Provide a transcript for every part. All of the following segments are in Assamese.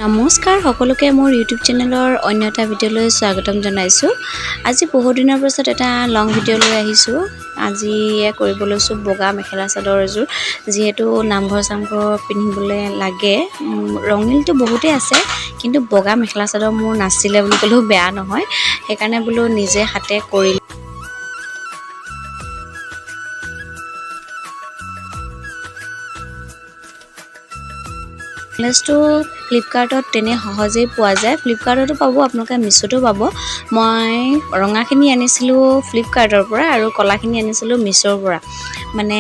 নমস্কাৰ সকলোকে, মোৰ ইউটিউব চেনেলৰ অন্য এটা ভিডিঅ'লৈ স্বাগতম জনাইছোঁ। আজি বহুত দিনৰ পাছত এটা লং ভিডিঅ' লৈ আহিছোঁ। আজি কৰিব লৈছোঁ বগা মেখেলা চাদৰ এযোৰ, যিহেতু নামঘৰ চামঘৰ পিন্ধিবলৈ লাগে। ৰঙীলটো বহুতেই আছে, কিন্তু বগা মেখেলা চাদৰ মোৰ নাছিলে বুলি ক'লেও বেয়া নহয়। সেইকাৰণে বোলো নিজে হাতে কৰি লেচটো ফ্লিপকাৰ্টত তেনেই সহজেই পোৱা যায়। ফ্লিপকাৰ্টতো পাব আপোনালোকে, মিছ'তো পাব। মই ৰঙাখিনি আনিছিলোঁ ফ্লিপকাৰ্টৰ পৰা আৰু ক'লাখিনি আনিছিলোঁ মিছ'ৰ পৰা। মানে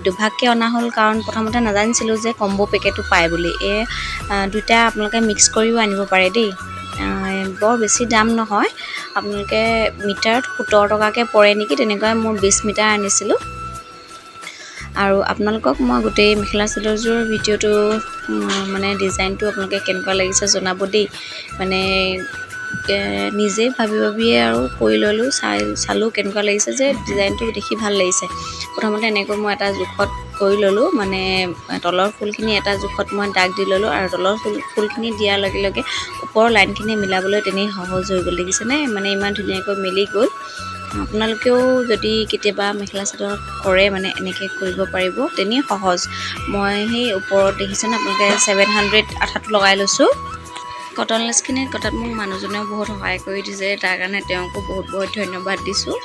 দুভাগকৈ অনা হ'ল, কাৰণ প্ৰথমতে নাজানিছিলোঁ যে কম্ব' পেকেটো পায় বুলি। এই দুইটা আপোনালোকে মিক্স কৰিও আনিব পাৰে দেই। বৰ বেছি দাম নহয়, আপোনালোকে মিটাৰত 17 টকাকৈ পৰে নেকি, তেনেকুৱাই। মোৰ 20 মিটাৰ আনিছিলোঁ। আৰু আপোনালোকক মই গোটেই মেখেলা চাদৰযোৰ ভিডিঅ'টো, মানে ডিজাইনটো আপোনালোকে কেনেকুৱা লাগিছে জনাব দেই। মানে নিজেই ভাবি ভাবিয়ে আৰু কৰি ল'লোঁ, চাই চালোঁ কেনেকুৱা লাগিছে, যে ডিজাইনটো দেখি ভাল লাগিছে। প্ৰথমতে এনেকৈ মই এটা জোখত কৰি ল'লোঁ, মানে তলৰ ফুলখিনি এটা জোখত মই দাগ দি ল'লোঁ আৰু তলৰ ফুলখিনি দিয়াৰ লগে লগে ওপৰৰ লাইনখিনি মিলাবলৈ তেনেই সহজ হৈ গ'ল। দেখিছেনে, মানে ইমান ধুনীয়াকৈ মিলি গ'ল। আপোনালোকেও যদি কেতিয়াবা মেখেলা চাদৰ কৰে, মানে এনেকৈ কৰিব পাৰিব, তেনেই সহজ। মই সেই ওপৰত দেখিছেনে আপোনালোকে, 700 আঠাটো লগাই লৈছোঁ। কটন লেচখিনি কটাত মোক মানুহজনেও বহুত সহায় কৰি দিছে, তাৰ কাৰণে তেওঁকো বহুত বহুত ধন্যবাদ দিছোঁ।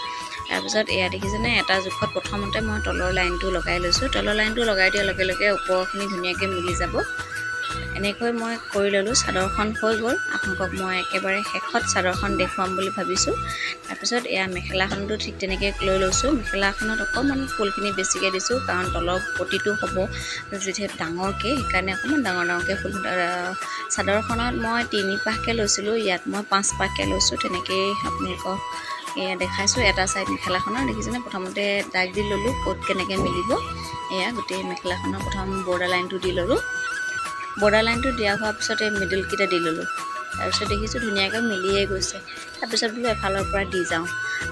তাৰপিছত এয়া দেখিছেনে, এটা জোখত প্ৰথমতে মই তলৰ লাইনটো লগাই লৈছোঁ। তলৰ লাইনটো লগাই দিয়াৰ লগে লগে ওপৰখিনি ধুনীয়াকৈ মিলি যাব। এনেকৈ মই কৰি ল'লোঁ, চাদৰখন হৈ গ'ল। আপোনালোকক মই একেবাৰে শেষত চাদৰখন দেখুৱাম বুলি ভাবিছোঁ। তাৰপিছত এয়া মেখেলাখনতো ঠিক তেনেকৈ লৈ লৈছোঁ। মেখেলাখনত অকণমান ফুলখিনি বেছিকৈ দিছোঁ, কাৰণ তলৰ পটিটো হ'ব যিহেতু ডাঙৰকৈ, সেইকাৰণে অকণমান ডাঙৰ ডাঙৰকৈ ফুল। চাদৰখনত মই 3 পাহকৈ লৈছিলোঁ, ইয়াত মই 5 পাহকৈ লৈছোঁ। তেনেকেই আপোনালোকক এয়া দেখাইছোঁ। এটা ছাইড মেখেলাখনৰ দেখিছেনে, প্ৰথমতে দাগ দি ল'লোঁ ক'ত কেনেকৈ মিলিব। এয়া গোটেই মেখেলাখনৰ প্ৰথম বৰ্ডাৰ লাইনটো দি ল'লোঁ। বৰ্ডাৰ লাইনটো দিয়া হোৱাৰ পিছত এই মিডলকেইটা দি ল'লোঁ। তাৰপিছত দেখিছোঁ ধুনীয়াকৈ মিলিয়ে গৈছে। তাৰপিছত বোলো এফালৰ পৰা দি যাওঁ।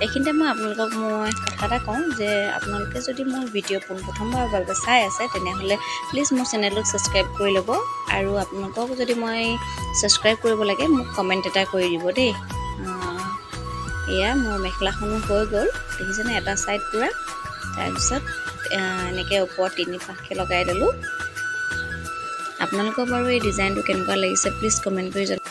এইখিনিতে মই আপোনালোকক মই কথা এটা কওঁ যে আপোনালোকে যদি মোৰ ভিডিঅ' পোনপ্ৰথমবাৰৰ বাবে চাই আছে, তেনেহ'লে প্লিজ মোৰ চেনেলটোক ছাবস্ক্ৰাইব কৰি ল'ব। আৰু আপোনালোকক যদি মই ছাবস্ক্ৰাইব কৰিব লাগে, মোক কমেণ্ট এটা কৰি দিব দেই। এয়া মোৰ মেখেলাখনো হৈ গ'ল, দেখিছেনে, এটা ছাইড পূৰা। তাৰপিছত এনেকৈ ওপৰত 3 পাহকৈ লগাই ল'লোঁ। আপোনালোকৰ বাৰু এই ডিজাইনটো কেনেকুৱা লাগিছে, প্লিজ কমেণ্ট কৰি জনাব।